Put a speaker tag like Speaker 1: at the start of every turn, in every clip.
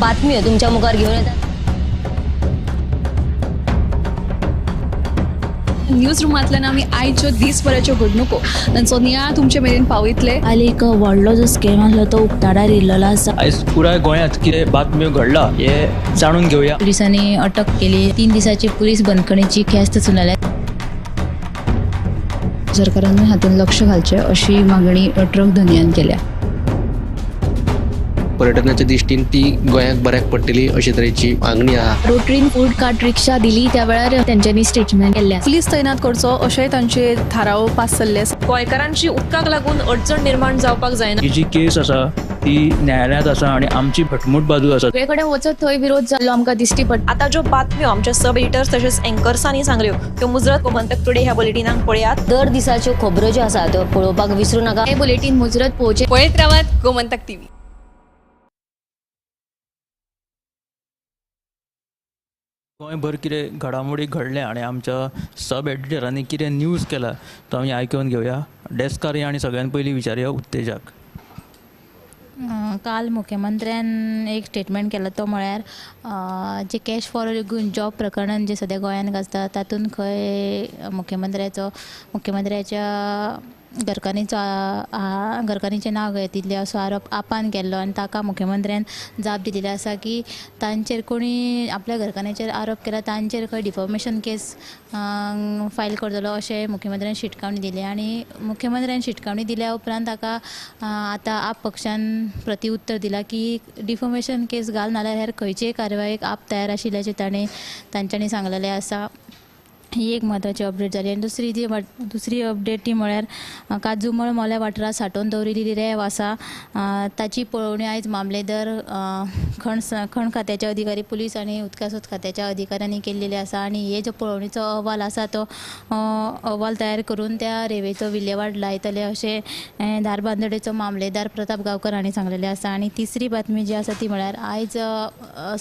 Speaker 1: बातम्यो तुमच्या मुखार घेवन येतात.
Speaker 2: न्यूज रुमांतल्यान आमी आयच्यो दीसभराच्यो घडणुको तांचो नियाळ तुमचे मेरेन पावयतले.
Speaker 3: काल एक व्हडलो जो स्कॅम आसलो तो उक्ताडार येयल्लो आसा.
Speaker 4: आयज पुराय गोंयांत कितें बातम्यो घडला हे जाणून घेवया.
Speaker 5: पोलिसांनी अटक केली. 3 दिसाची पोलीस बंदखणीची ख्यास्त सुनायल्या.
Speaker 6: सरकारान हातूंत लक्ष घालचें अशी मागणी ट्रक धनयान केल्या.
Speaker 7: पर्यटनाच्या दृष्टीन ती गोंयाक बऱ्याक पडटली अशे तरेची मागणी आहा.
Speaker 8: रोटरीन फूड कार्ट रिक्षा दिली त्या वेळार तेंच्यांनी स्टेटमेंट केल्लें.
Speaker 2: पुलीस तैनात करचो अशेंय तांचे थाराव पास जाल्ले आसा.
Speaker 9: गोंयकारांची उदकाक लागून अडचण निर्माण जावपाक जायना.
Speaker 4: ही जी केस आसा ती न्यायालयांत आसा आनी आमची घटमूट बाजू आसा.
Speaker 8: सगळे कडेन वचत थंय विरोध जाल्लो आमकां दिश्टी पडटा.
Speaker 9: आतां ज्यो बातम्यो आमच्या सब एडिटर्स तशेंच एंकर्सांनी सांगल्यो त्यो मुजरत गोमंतक टुडे ह्या बुलेटिनाक पळयात.
Speaker 1: दर दिसाच्यो खबरो ज्यो आसा त्यो पळोवपाक विसरू नाका.
Speaker 8: हे बुलेटीन मुजरत पळोवचें.
Speaker 2: पळयत रावात गोमंतक टीव्ही.
Speaker 4: गोंयभर कितें घडामोडी घडल्या आनी आमच्या सब एडिटरांनी कितें न्यूज केला तो आमी आयकून घेवया. डेस्कार या आनी सगळ्यान पयलीं विचारया उत्तेजक.
Speaker 5: काल मुख्यमंत्र्यान एक स्टेटमेंट केला तो म्हळ्यार जे कॅश फॉर जॉब प्रकरण जे सद्या गोंयांत गाजता तातूंत खंय मुख्यमंत्र्याच्या घरकान्नीचो घरकान्नीचें नांव घेतिल्लें असो आरोप आपान केल्लो आनी ताका मुख्यमंत्र्यान जाप दिलेली आसा की तांचेर कोणी आपल्या घरकान्नीचेर आरोप केला तांचेर खंय डिफॉर्मेशन केस फायल करतलो अशें मुख्यमंत्र्यान शिटकावणी दिली. आनी मुख्यमंत्र्यान शिटकावणी दिल्या उपरांत ताका आतां आप पक्षान प्रतिउत्तर दिलां की डिफॉर्मेशन केस घाल नाल्यार हेर खंयचेय कारवायेक आप तयार आशिल्ल्याचें तांच्यांनी सांगलेलें आसा. ही एक म्हत्वाची अपडेट जाली. आनी दुसरी अपडेट ती म्हळ्यार काजूमळ मोल्या वाठारांत सांठोवन दवरिल्ली रेंव आसा ताची पळोवणी आयज मामलेदार खण खात्याचे अधिकारी, पुलीस आनी उदकास्रोत खात्याच्या अधिकाऱ्यांनी केल्लेली आसा. आनी हे जो पळोवणीचो अहवाल आसा तो अहवाल तयार करून त्या रेंवेचो विलेवाट लायतले अशें धारबांदोडेचो मामलेदार प्रताप गांवकर हांणी सांगलेलें आसा. आनी तिसरी बातमी जी आसा ती म्हळ्यार आयज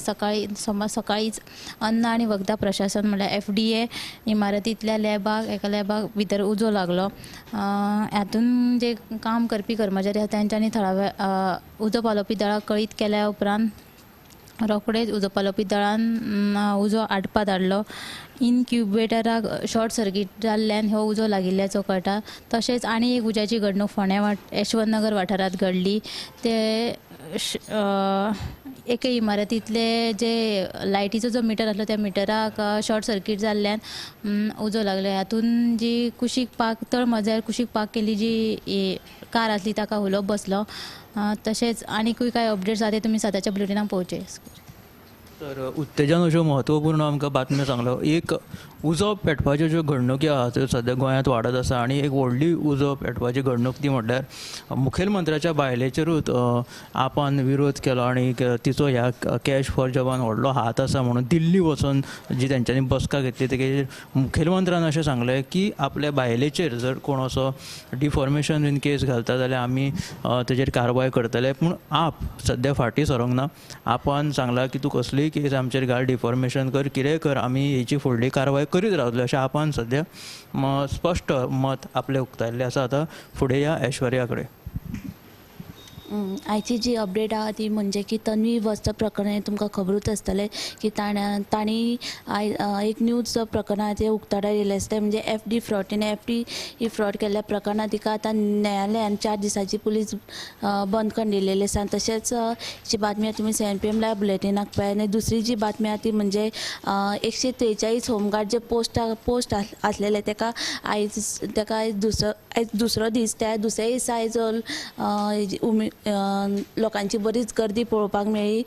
Speaker 5: सकाळी सोमार सकाळीच अन्न आनी वखदां प्रशासन म्हळ्यार FDA इमारतींतल्या लॅबाक एका लॅबाक भितर उजो लागलो. हातूंत जे काम करपी कर्मचारी आसा तांच्यांनी थळाव्या उजो पालोवपी दळाक कळीत केल्या उपरांत रोखडेच उजो पालोवपी दळान उजो आटपाक धाडलो. इनक्युबेटराक शॉर्ट सर्कीट जाल्ल्यान हो उजो लागिल्ल्याचो कळटा. तशेंच आनी एक उज्याची घडणूक फोंड्या यशवंतनगर वाठारांत घडली. ते एके इमारतींतले जे लायटीचो जो मिटर आसलो त्या मिटराक शॉर्ट सर्कीट जाल्ल्यान उजो लागलो. हातूंत जी कुशीक पार्क तळमजल्यार कुशीक पार्क केल्ली जी कार आसली ताका हुलोप बसलो. तशेंच आनीकूय कांय अपडेट्स आसा ते तुमी 7च्या बुलेटिनाक पळोवचे.
Speaker 4: तर उत्तेजन अश्यो म्हत्वपूर्ण आमकां बातम्यो सांगलो. एक उजो पेटपाच्यो ज्यो घडणुकी आहा त्यो सद्या गोंयांत वाडत आसा आनी एक व्हडली उजो पेटपाची घडणूक ती म्हटल्यार मुखेलमंत्र्याच्या बायलेचेरूच आपान विरोध केलो आनी तिचो ह्या कॅश फॉर जॉबान व्हडलो हात आसा म्हणून दिल्ली वचून जी तेंच्यांनी बसका घेतली तेजेर मुखेलमंत्र्यान अशें सांगलें की आपल्या बायलेचेर जर कोण असो डिफॉर्मेशन बीन केस घालता जाल्यार आमी तेजेर कारवाय करतले. पूण आप सद्या फाटीं सरोंक ना. आपान सांगलां की तूं कसलीय केस आमचेर घाल, डिफॉर्मेशन कर, कितेंय कर, आमी हेची फुडली कारवाय करीत रावतले अशें आपान सद्या स्पश्ट मत आपलें उक्तायल्लें आसा. आतां फुडें या ऐश्वर्या कडेन.
Speaker 3: आयची जी अपडेट आहा ती म्हणजे की तन्वी वस्त प्रकरण तुमकां खबरूच आसतलें की तांणी एक न्यूज प्रकरण आहा तें उक्ताडार येयलें आसता. म्हणजे FD fraud, तिणें FD fraud केल्ल्या प्रकरणांत तिका आतां न्यायालयान 4 दिसांची पुलीस बंदखण दिलेली आसा. तशेंच जी बातमी आहा तुमी 7 PM live बुलेटिनाक पळयात. आनी दुसरी जी बातमी आहा ती म्हणजे 143 होमगार्ड जे पोस्ट आसलेले तेका आयज दुसरो दीस, त्या दुसऱ्या दिसा आयज लोकांची बरीच गर्दी पळोवपाक मेळ्ळी.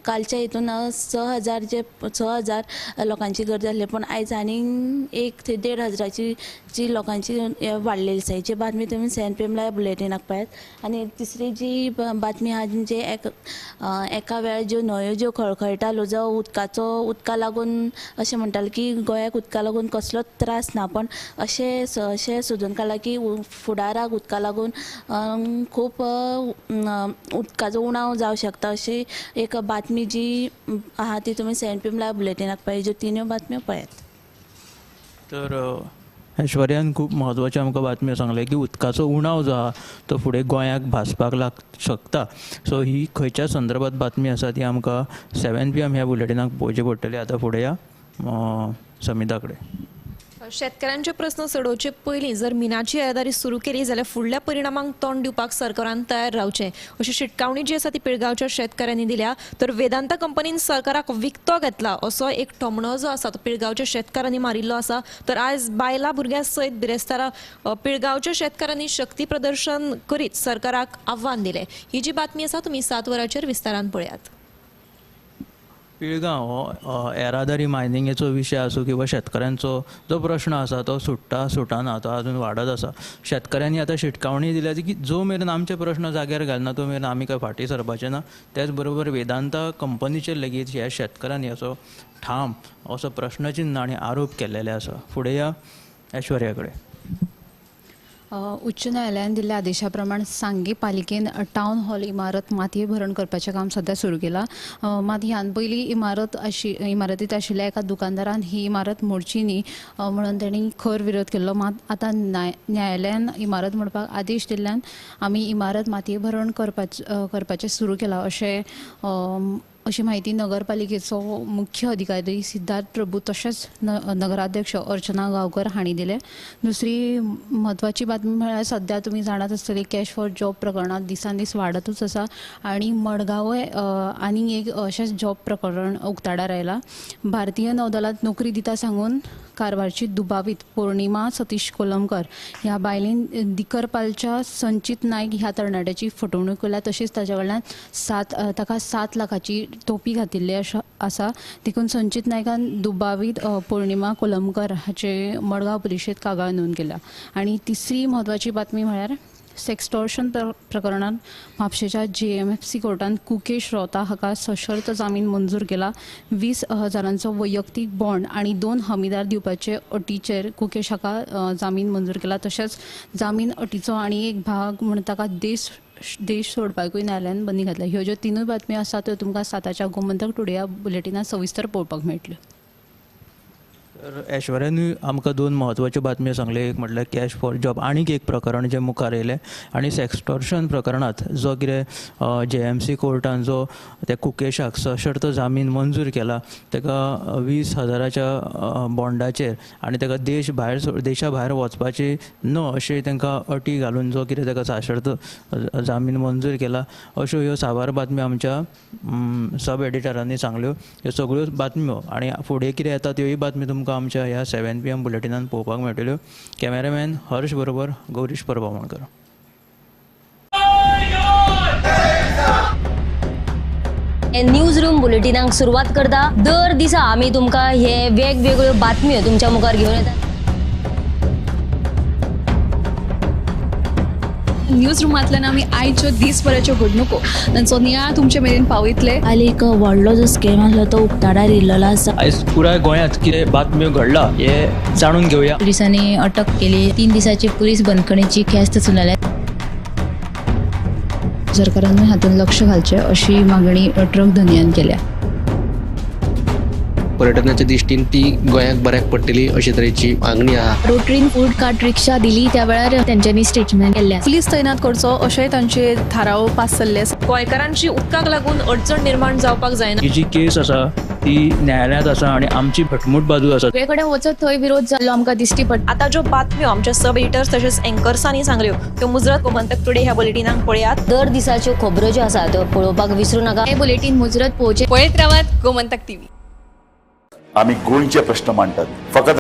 Speaker 3: कालच्या हितून 6,000 लोकांची गर्दी आसली, पूण आयज आनीक 1 ते 1.5 हजाराची जी लोकांची वाडलेली आसा. हेची बातमी तुमी 7 PM live बुलेटिनाक पळयात. आनी तिसरी जी बातमी आहा म्हणजे एका वेळार ज्यो न्हंयो ज्यो खळखळटाल्यो, जो उदका लागून अशें म्हणटाले की गोंयाक उदका लागून कसलोच त्रास ना, पण अशें अशें सोदून काडलां की फुडाराक उदका लागून खूब उदकाचो उणाव जावं शकता अशी एक बातमी जी आहा ती तुमी 7 PM live बुलेटिनाक पळय. ज्यो तिन्यो बातम्यो पळयात.
Speaker 4: तर ऐश्वर्यान खूब म्हत्वाच्यो आमकां बातम्यो सांगले की उदकाचो उणाव जो आहा तो फुडें गोंयाक भासपाक लाग शकता. सो ही खंयच्या संदर्भात बातमी आसा ती आमकां 7 PM ह्या बुलेटिनाक पळोवची पडटली. आतां फुडें या समिता कडेन.
Speaker 9: शेतकऱ्यांचे प्रस्न सोडोवचे पयलीं जर मिनाची येरादारी सुरू केली जाल्यार फुडल्या परिणामांक तोंड दिवपाक सरकारान तयार रावचें अशी शिटकावणी जी आसा ती पिळगांवच्या शेतकऱ्यांनी दिल्या. तर वेदांता कंपनीन सरकाराक विकतो घेतला असो एक ठोमणो जो आसा तो पिळगांवच्या शेतकारांनी मारिल्लो आसा. तर आयज बायलां भुरग्यां सयत बिरेस्तारा पिळगांवच्या शेतकारांनी शक्ती प्रदर्शन करीत सरकाराक आव्हान दिलें. ही जी बातमी आसा तुमी 7 वरांचेर विस्तारान पळयात.
Speaker 4: पिळगांव हो येरादारी मायनिंगेचो विशय आसूं किंवा शेतकऱ्यांचो जो प्रश्न आसा तो सुट्टा सुटना, तो अजून वाडत आसा. शेतकऱ्यांनी आतां शिटकावणी दिल्या की जो मेरेन आमचे प्रश्न जाग्यार घालना तो मेरेन आमी काय फाटीं सरपाचे ना. त्याच बरोबर वेदांता कंपनीचेर लेगीत ह्या शेतकऱ्यांनी असो ठाम असो प्रश्नचिन्ह आनी आरोप केल्लेले आसा. फुडें या ऐश्वर्या कडेन.
Speaker 6: उच्च न्यायालयान दिल्ल्या आदेशा प्रमाण सांगे पालिकेन टावन हॉल इमारत मातये भरण करपाचें काम सध्या सुरू केलां. मात ह्यान पयलीं इमारतींत आशिल्ल्या एका दुकानदारान ही इमारत मोडची न्ही म्हणून तांणी खर विरोध केल्लो. मात आतां न्यायालयान इमारत मोडपाक आदेश दिल्ल्यान आमी इमारत मातये भरण करपाचें सुरू केलां अशें अशी म्हायती नगरपालिकेचो मुख्य अधिकारी सिद्धार्थ प्रभू तशेंच नगराध्यक्ष अर्चना गांवकर हांणी दिले. दुसरी म्हत्वाची बातमी म्हळ्यार सद्या तुमी जाणात आसतली कॅश फॉर जॉब प्रकरणांत दिसान दीस वाडतूच आसा आनी मडगांवय आनी एक अशेंच जॉब प्रकरण उक्ताडार आयलां. भारतीय नौदलांत नोकरी दिता सांगून कारवारची दुबावीत पौर्णिमा सतीश कोलमकर ह्या बायलेन दिकरपालच्या संचित नायक ह्या तरणाट्याची फटवणूक केल्या. तशेंच ताच्या कडल्यान ताका 7 लाखाची तोपी घातिल्ली आसा. देखून संचित नायकान दुबावीत पौर्णिमा कोलमकर हाचे मडगांव पुलिशेंत कागाळ नोंद केल्या. आनी तिसरी म्हत्वाची बातमी म्हळ्यार सेक्स्टॉर्शन प्रकरणांत म्हापशेच्या JMFC कोर्टान कुकेश रोता हाका सशर्त जामीन मंजूर केला. 20,000 वैयक्तीक बॉन्ड आनी 2 हमीदार दिवपाचे अटीचेर कुकेश हाका जामीन मंजूर केला. तशेंच जामीन अटीचो आनी एक भाग म्हूण ताका देश सोडपाकूय न्यायालयान बंदी घातल्या. ह्यो ज्यो तिनूय बातम्यो आसा त्यो तुमकां 7च्या गोमंतक टुडे ह्या बुलेटिनांत सविस्तर पळोवपाक मेळटल्यो.
Speaker 4: तर ऐश्वर्यानूय आमकां 2 म्हत्वाच्यो बातम्यो सांगल्यो. एक म्हटल्यार कॅश फॉर जॉब आनीक एक प्रकरण जें मुखार येयलें आनी सेक्स्टॉर्शन प्रकरणांत जो कितें JMC कोर्टान जो त्या कुकेशाक सशर्त जामीन मंजूर केला ताका 20,000च्या बॉन्डाचेर आनी ताका देशा भायर वचपाची न अशें तांकां अटी घालून जो कितें ताका सशर्त जामीन मंजूर केला. अश्यो ह्यो साबार बातम्यो आमच्या सब एडिटरांनी सांगल्यो. ह्यो सगळ्यो बातम्यो आनी फुडें कितें येता त्योय बातम्यो तुमकां आमच्या ह्या 7 PM बुलेटिनान पळोवपाक मेळटल्यो. कॅमेरामॅन हर्ष बरोबर गौरीश परबावणकर.
Speaker 1: न्यूज रूम बुलेटिनाक सुरवात करता. दर दिसा आमी तुमकां हे वेगवेगळ्यो बातम्यो तुमच्या मुखार घेवन येतात.
Speaker 2: न्यूज रुमांतल्यान आमी आयच्यो दीसभराच्यो घडणुको तांचो नियाळ तुमचे मेरेन पावयतले.
Speaker 3: काल एक व्हडलो जो स्कॅम आसलो तो उक्ताडार येयल्लो आसा.
Speaker 4: आयज पुराय गोंयांत कितें बातम्यो घडला हे जाणून घेवया.
Speaker 5: पुलिसांनी अटक केली. 3 दिसाची पुलीस बंदखणीची ख्यास्त सुनायल्या.
Speaker 6: सरकारानूय हातूंत लक्ष घालचें अशी मागणी ट्रक धनयान केल्या.
Speaker 7: पर्यटनाच्या दृष्टीन ती गोंयाक बऱ्याक पडटली अशे तरेची मागणी आहा.
Speaker 8: रोटरीन फूड कार्ट रिक्षा दिली त्या वेळार तेंच्यांनी स्टेटमेंट केल्लें.
Speaker 2: पुलीस तैनात करचो अशेंय तांचे थाराव पास जाल्ले आसा.
Speaker 9: गोंयकारांची उदकाक लागून अडचण निर्माण जावपाक जायना.
Speaker 4: ही जी केस आसा ती न्यायालयांत आसा आनी आमची घटमूट बाजू आसा.
Speaker 8: सगळे कडेन वचत थंय विरोध जाल्लो आमकां दिश्टी पडटा.
Speaker 9: आतां ज्यो बातम्यो आमच्या सब एडिटर्स तशेंच एंकर्सांनी सांगल्यो त्यो मुजरत गोमंतक टुडे ह्या बुलेटिनाक पळयात.
Speaker 1: दर दिसाच्यो खबरो ज्यो आसा त्यो पळोवपाक विसरू नाका.
Speaker 8: हे बुलेटीन मुजरत पळोवचें.
Speaker 2: पळयत रावात गोमंतक टीव्ही.
Speaker 10: आमी गोंयचे प्रश्न मांडटात फकत.